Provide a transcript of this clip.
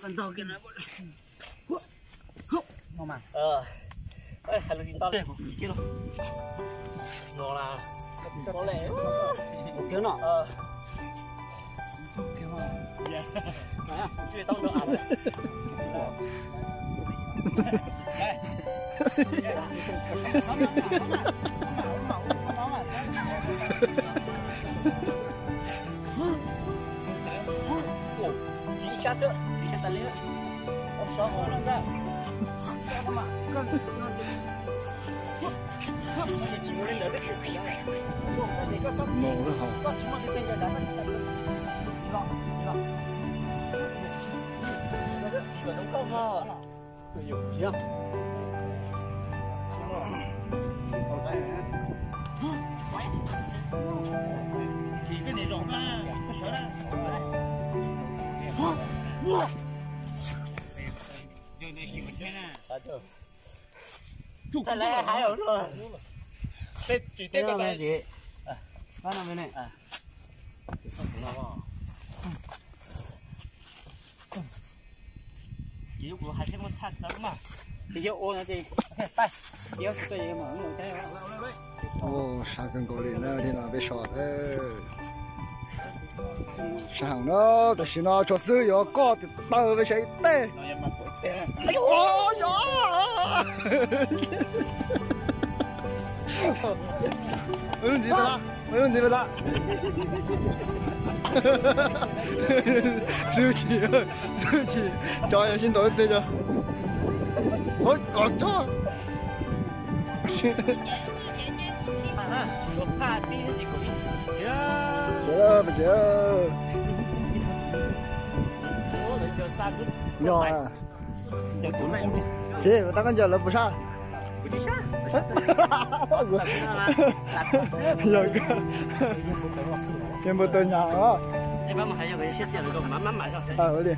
Koj ntog kiag no. No mas. Hais lus tsis tau li. No las, kiag no. Ib sab xwb, ib sab tas li. Sab kawg nkaus li na, li no peb so. Sab heev na, tam sim no tshuav xwb yuav koj tis taw peb saib ib teg. Ua lub ntxiv pab lab, ua lub ntxiv pab lab. Xwb chim, xwb chim, cov yog sib ntaus tej cov. Ov, cov. Yog. Tsev, tau koj ncaws lawv puas sab? Yog, npau taws nyam os. Ua li.